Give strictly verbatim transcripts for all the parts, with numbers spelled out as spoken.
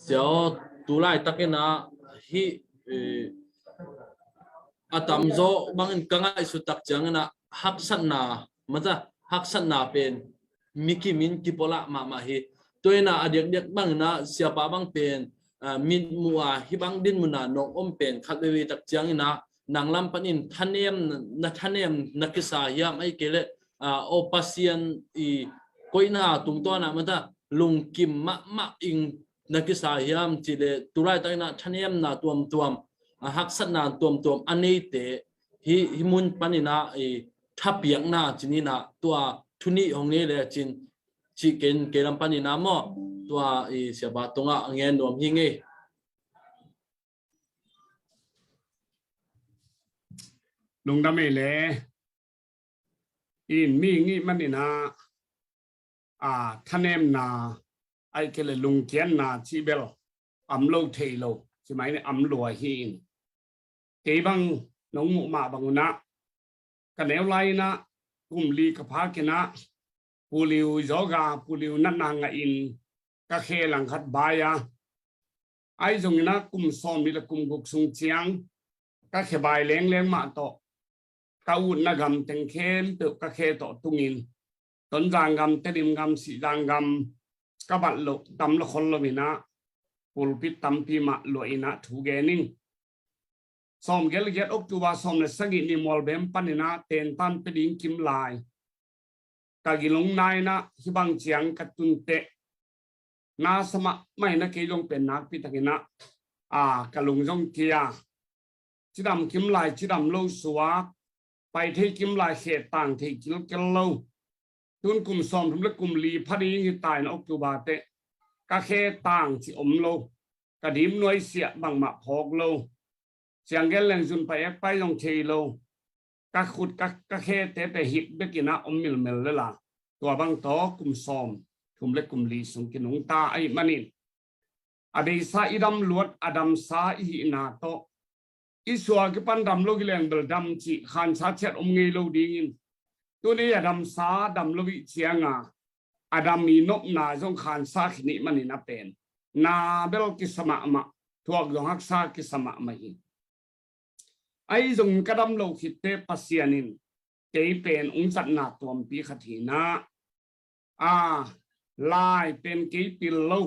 Sia aw, tu laitakin ah hih, eh, a tamzaw bangin ka ngaihsut tak ciangin ah haksatna, mata, haksatna pen mi kim in kipolh mahmah hi. Tua in ah a diakdiak bangin ah siapa bang pen, ah, mitmuh ah hih bang dinmun ah nong om pen khat veivei tak ciangin ah nang lam panin thanem, na thanem na kisa hiam, ahih kei leh, ah, aw Pasian i koihna tungtawn ah, mata, lungkim mahmah in na kisa hiam cih leh tu laitakin ah thanemna tuamtuam, a haksatna tuamtuam a neite hih, hih mun panin ah i thapiakna ci-in ah tua thu nih hong nei le cin cih ken kei lam panin ah maw, tua i siapa tungah a ngen nuam hi ing ei. Lungdam ei le. In mi ngih manin ah, a, thanemna, ahih kei leh lungkiatna cih bel om lo thei lo, ci mai ni, om lua hi in. Kei bang nong muh mah bang un ah, ka neu lai in ah kum li ka phak in ah, puliu zawga, puliu natna ngah in ka khe langkhat bai a, ahi zongin ah kum sawmnih le kum guk sung ciang ka khe bai lengleng mah tawh ka utna gam teng khempeuh ka khe tawh tungin, Tonzang gam, Tedim gam, Sihzang gam ka bat loh, dam lo khol lo in ah pulpit tampi mah luah in ah thu gen ing. Sawmgiat le giat October sawm le sagih ni Mualbem panin ah tentan pia ding kim lai ka gilong nai in ah hih bang ciang ka tun teh, na sa mahmah in ah kei zong pen nakpi takin ah, a, ka lung zong kia, cidam kim lai cidam lo suak, pai thei kim lai khe tang thei kilkel lo. Tun kum sawmthum le kum li pha ding hi ta in ah October teh ka khe tang cih om lo, ka dim nuai siah bangmah phawk lo. Ciang gen leng zun pai ek pai zong thei lo. Ka khut ka, ka khete pen hik bek in ah om milmel lel a, tua bang tawh kum sawmthum le kum li sung kinungta ahih manin, a beisa i dam luat, a damsa i hihna tawh i suak i pan dam lo hi leng bel dam cih khansa ciat om ngei lo dingin, tuni a damsa dam lo i hih ciang a, a dam i nopna zong khansa khin i hih manin a pen, na bel kisa mahmah, thuak zong haksa kisa mahmah hi. Ahi zongin ka dam lo khit teh Pasian in kei pen hong zatna tuampi khat hi in ah, a, lai pen kei pil lo,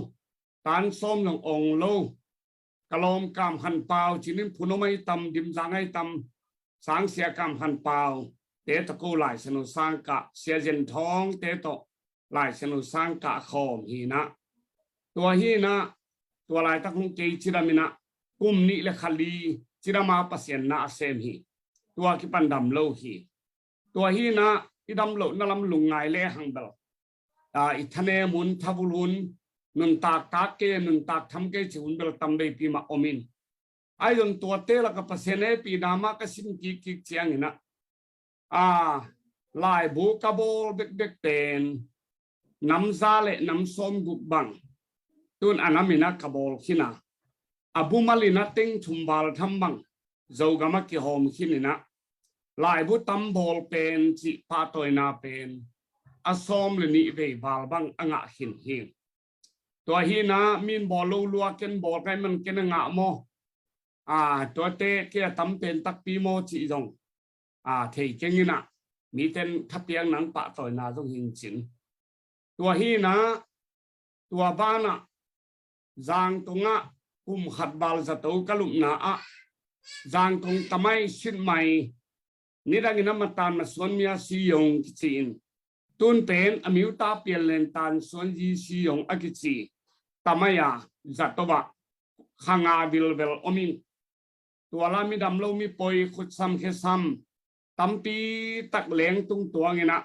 tan sawm zong ong lo, ka lawm Kam Khan Pau ci-in Phunom ahi tam, Dimzang ahi tam, Sangsia Kam Khan Pau te tawh ko Lai Siangtho sang kah, Sia Zen Thawng te tawh Lai Siangtho sang kah khawm hi in ah, tua hi in ah, tua laitak hong kei cidam in ah, kum nih le kha li cidam a Pasian na a sem hi. Tua kipan dam lo hi. Tua hi in ah i dam lohna lam lungngai lehang bel, a, i thanem hun, thavul hun, nuntak tak kei, nuntak tham kei cih hun bel tam veipi mah om in, ahi zong tuate lakah Pasian hehpihna mah ka sin kikkik ciangin ah, a, laibu ka bawl bekbek pen nam za le nam sawmguk bang, tun a nam in ah ka bawl khin a, a bumal in ah teng thum val tham bang Zogam ah kihawm khin in ah, laibu tam bawl pen cih pahtawina pen a sawm le nih vei val bang a ngah khin hi. Tua hi in ah, min bawl lo lua, ken bawl ka hih man ken a ngah maw, a, tuate kei a tam pen takpi maw cih zong, a, thei keng in ah, mite in thapiakna, pahtawina zong hi in cin. Tua hi in ah, tua banah Zangkong ah kum khat val zato ka lupna ah, Zangkong Tamai, Sinmai, nidangin a matan masuan mia si zong kici in, tun pen a miuta pian len tan suan zi si zong a kici Tamai a zato ah kha nga vilvel om in, tua la mi dam lo, mi poi, khutsam khesam tampi tak lengtung tuang in ah,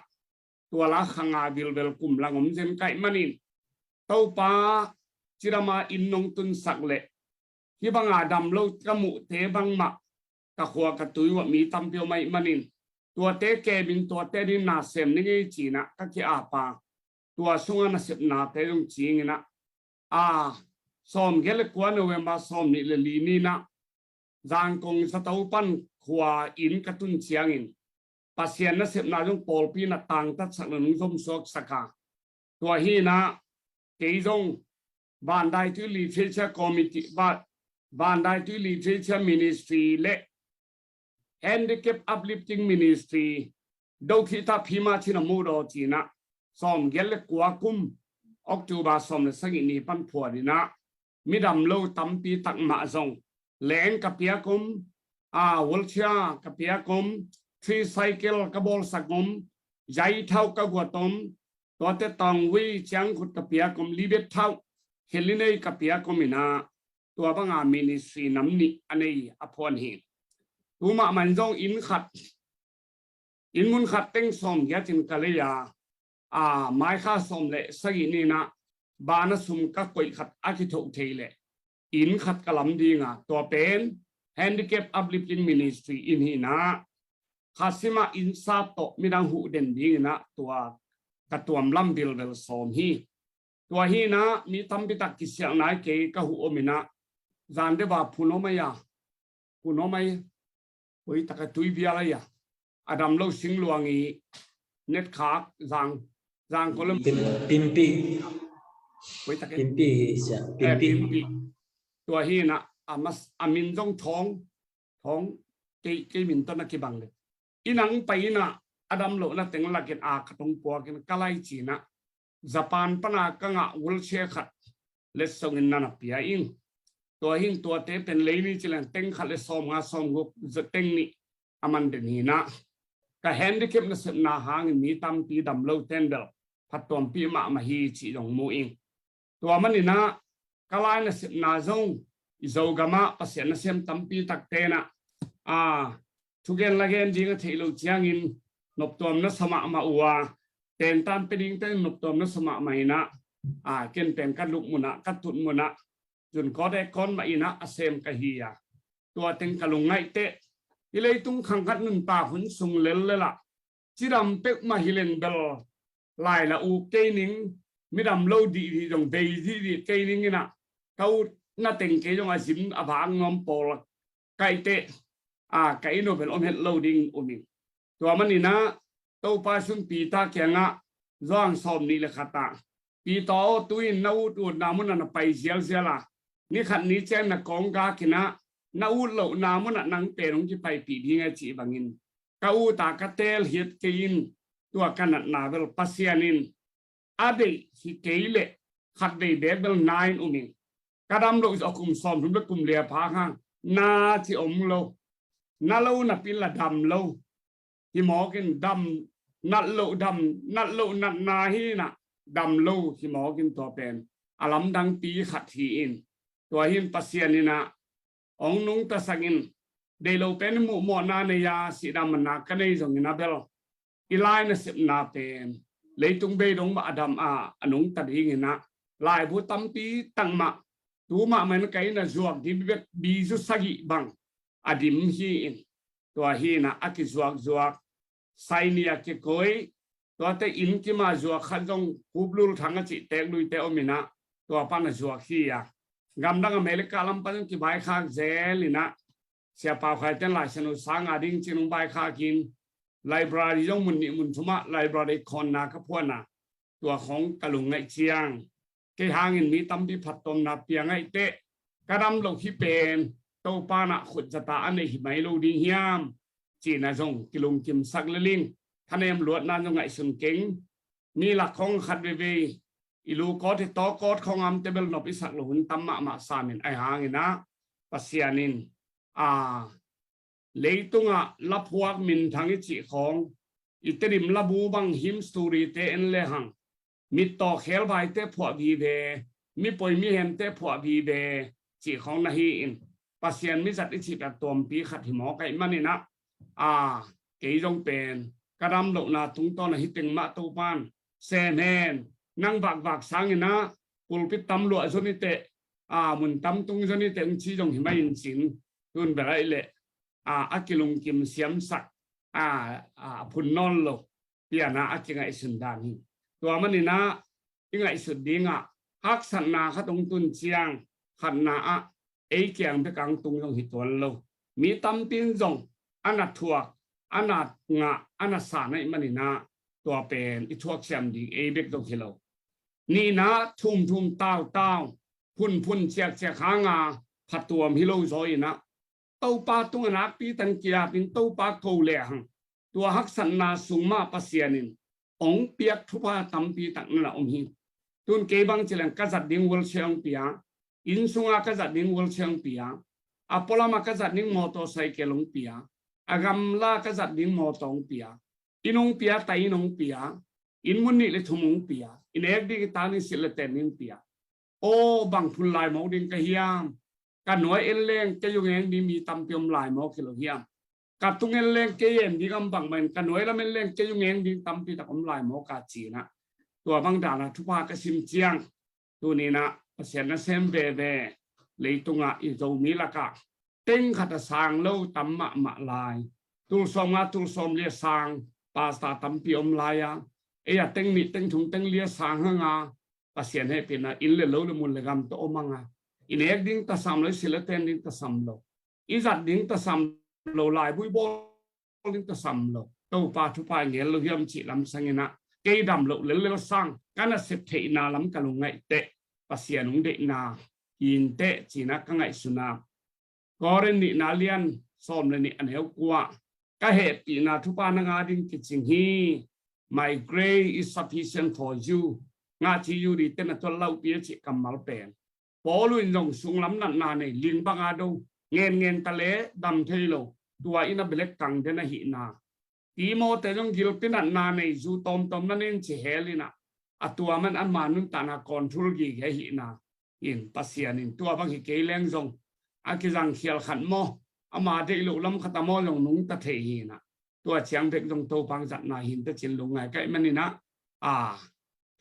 tua la kha nga vilvel kum lang om zen ka hih manin, Topa, cidam a inn nong tunsak leh hih bang a dam lo ka muhte bangmah ka khua ka tui uah mi tampi om ahih manin, tuate kem in, tuate din na sem ning ei ci in ah ka ki-ap a, tua sungah nasepnate zong cing in ah, a, sawmgiat le kua November sawmnih le li ni in ah Zangkong zato pan khua inn ka tun ciangin, Pasian nasepna zong pawlpi in ah tangtatsak le nong zomsuaksak a, tua hi in ah kei zong Vandaitui Literature Committee, Van, Vandaitui Literature Ministry le Handicap Uplifting Ministry, do khi ta phima chin a mu do cina, sawm giat le kua kum, October sawm le sagih ni pan phuan ina, midam lo tampi tak mah zong, leng ka piak om, a, wheelchair ka piak om, tricycle ka bawlsak om, zai thau ka guat om, tuate tawng wei ciang khut ka piak om, libet thau, khelinei ka piak om ina, tua banga ministry nam nih a nei a phuan hi. Tuma man zong inn khat, inn mun khat teng sawm giat in ka lei a, a, mai kha sawm le sagih ni ina, bana sum ka koih khat a kithoh thei le, inn khat ka lam dinga, tua pen Handicap Uplifting Ministry inn hi ina, kha sima inn sap tawh midang huh den ding ina, tua ka tuam lam bilbel sawm hi. Tua hi ina, mi tampi tak kisialna i kei ka huh om ina, zan deuh a phun om ai a, phun om ai, oi taka tui bial ai a, a dam lo singluang i net khak zang, zang ko lem. Pim-, pimpi. Oi taka. Pimpi hi sia, eh, pimpi. Pimpi. Tua hi ina, a mas, a min zong thawng, thawng, kei, kei min tawh na kibang le. Inn ang pai ina, a dam lo na teng lakin a ka tong puak ina, ka lai cina, Japan pana ka ngah wheelchair khat letsong in na na pia ing. Tua hin tuate pen lei ni ci leng teng khat le sawm nga sawm guk za teng nih a man den hi ina. Ka handicap nasepna hangin mi tampi dam lo ten bel phattuampi mahmah hi ci zong mu ing. Tua man ina ka lai nasepna zong i Zogam ah Pasian nasem tampi takte na, a, thugen lagen ding a theih loh ciangin noptuam na sa mahmah uh a, tentan pia ding teng noptuam na sa mahmah ina, a, ken pen ka luk mun ah, ka tut mun ah, zun kawt e kawt mah ina a sem ka hi a. Tua teng ka lungngaih teh, i leitung khangkhat nuntak hun sung lellel ah, cidam peuhmah hi leng bel, lai la uk kei ning, midam lo dihdih zong bei dihdih kei ning ina, ka ut na teng kei zong a zim a vak nuam pawl kaih teh, a, ka inn uh pen om het lo ding um ing. Tua man ina, Topa sung Peter kiangah, Johan sawm nih le khat ah, Peter aw, tu-in na ut utna munah na pai zialzial a, ni khat ni ciang na kawng gak ina, na ut lohna munah nang pen hong kipaipih ding a cih bangin, ka ut a ka teel hiat kei in, tua ka natna bel Pasian in a deih hi kei leh khat vei beek bel na in um ing. Ka dam loh zawh kum sawmthum le kum li a phak hang na ci om lo. Na lo napi in la dam lo. Hi mawk in dam, nat loh dam, nat loh natna hi ina, dam lo hi mawk in tua pen a lamdangpi khat hi in. Tua hi in Pasian ina hong nungtasak in, deih lo pen muhmawhna nei a, sihna manna ka nei zong ina bel, i lai nasepna pen leitung bei dong mah a dam a, a nungta ding ina, laibu tampi tak mah, tu mahmah in ka inn a zuak ding bek bizu sagih bang a dim hi in. Tua hi ina a kizuakzuak, sai ni a kikoih, tuate inn kim a zuak khat zong Kup Lul Thang a cih Teek Lui te om ina, tua pan a zuak hi a. Gamdang America lam pan zong kibaikhak zel ina, Sia Pau Khai ten Lai Siangtho sang a ding cin hong baikhak in, library zong mun nih mun thum ah library khawnna ka phuan a, tua khawng ka lungngaih ciang, kei hangin mi tampi phattuamna pia ngaih teh, ka dam loh hi pen Topa na khut zata a neih hi mai lo ding hiam, cihna zong kilungkimsak lel ing. Thanem luatna zong ngaihsun keng. Mi lak khawng khat veivei, i lu kawt hi taw kawt khawng amte bel nop i sak loh hun tam mahmah sam in, ahi hangin ah Pasian in, a, leitungah laphuak minthang i cih khawng, i Tedim labu bang hymn story te en lehang, mittaw khebaite phuah vive, mipoi mihemte phuah vive cih khawng na hi in, Pasian mizat i cih pek tuampi khat hi mawk ahih manin ah, a, kei zong pen ka dam lohna tungtawn ahi teng mah Topan sem hen, nang vakvak sangin ah pulpit tam luah zaw ni teh, a, mun tam tung zaw ni teh, hong ci zong hi mah in cin, tun bel ahih leh, a, a kilungkim siamsak, a, a, a phun nawn lo pian ah a kingaihsun dan hi. Tua manin ah i ngaihsut dingah haksatna khat hong tun ciang, khatna ah ei kiang bek a hong tung zong hi tuan lo. Mi tampi in zong a na thuak, a na ngah, a na san ahih manin ah tua pen i thuaksiam ding ei bek zong hi lo. Nihna, thumthum tautau, phunphun ciakciak hanga phatuam hi lo zaw inah, Topa tungah nakpi tan kiapin Topa ko lehang, tua haksatna sung mah Pasian in ong piak thupha tampi tak nana om hi. Tun kei bang ci leng ka zat ding wheelchair ong pia, inn sunga ka zat ding wheelchair ong pia, a pualama ka zat ding motorcycle ong pia, a gamla ka zat ding motor ong pia, inn ong pia, tai inn ong pia, inn mun nih le thum ong pia, i nek ding i tang ding silh le ten ding pia. Aw, bang phun laimawk ding ka hiam? Ka nuai en leng kei ung eng ding mi tampi om laimawk hi lo hiam? Ka tung en leng kei en ding om bangmah in, ka nuai lam en leng kei ung eng ding tampi tak om laimawk a ci inah, tua bang dana thupha ka sim ciang, tuninah Pasian nasem veve leitungah i Zomi lakah teng khat a sang lo tam mahmah lai. Tul sawm nga, tul sawm li a sang pasta tampi om lai a, ei a teng nih, teng thum, teng li a sang hanga Pasian hehpihna inn le lo le mun le gam tawh om hanga, i nek ding tasam lo, i silh le ten ding tasam lo, i zat ding tasam lo, laibu i bawl ding tasam lo, Topa thupha i ngel lo hiam cih lamsang inah, kei dam loh lellel sang ka nasep theihna lam ka lungngaih teh Pasian hong deihna hi inteh ci inah ka ngaihsun a. Korin nihna lian sawm le nih, a neu kua, ka hehpihna thupha nang a ding kicing hi. My grace is sufficient for you. Ngah ci, U D te na tuat laupi a cih kammal pen Paul in zong sunglam natna nei, ling banga do, ngenngen ta le dam thei lo, tua in a belek kang den ahihna. Timote zong gilpi natna nei, zu tawmtawm na nen ci hel inah, a tua man ama nuntakna control gige ahihna. In Pasian in tua bang hi kei leng zong a kizang khial khat maw, ama deih loh lam khat a maw zong nungta thei hi inah, tua ciang bek zong Topa hong zatna hi inteh cin lungngai ka hih man inah, a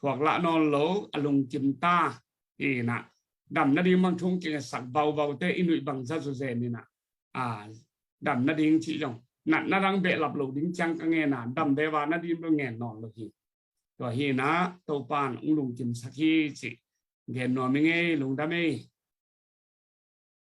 thuak lah nawn lo, a lungkim ta hi inah, dam nading bang thu hong kingetsak baubau te i nuih bang za zawzen inah, a dam nading cih zong natna dang behlap lo ding ciang ka ngen a, dam veva nading bang ngen nawn lo hi. Tua hi inah Topa in hong lungkimsak hi cih gen nuam ing ei, lungdam ei.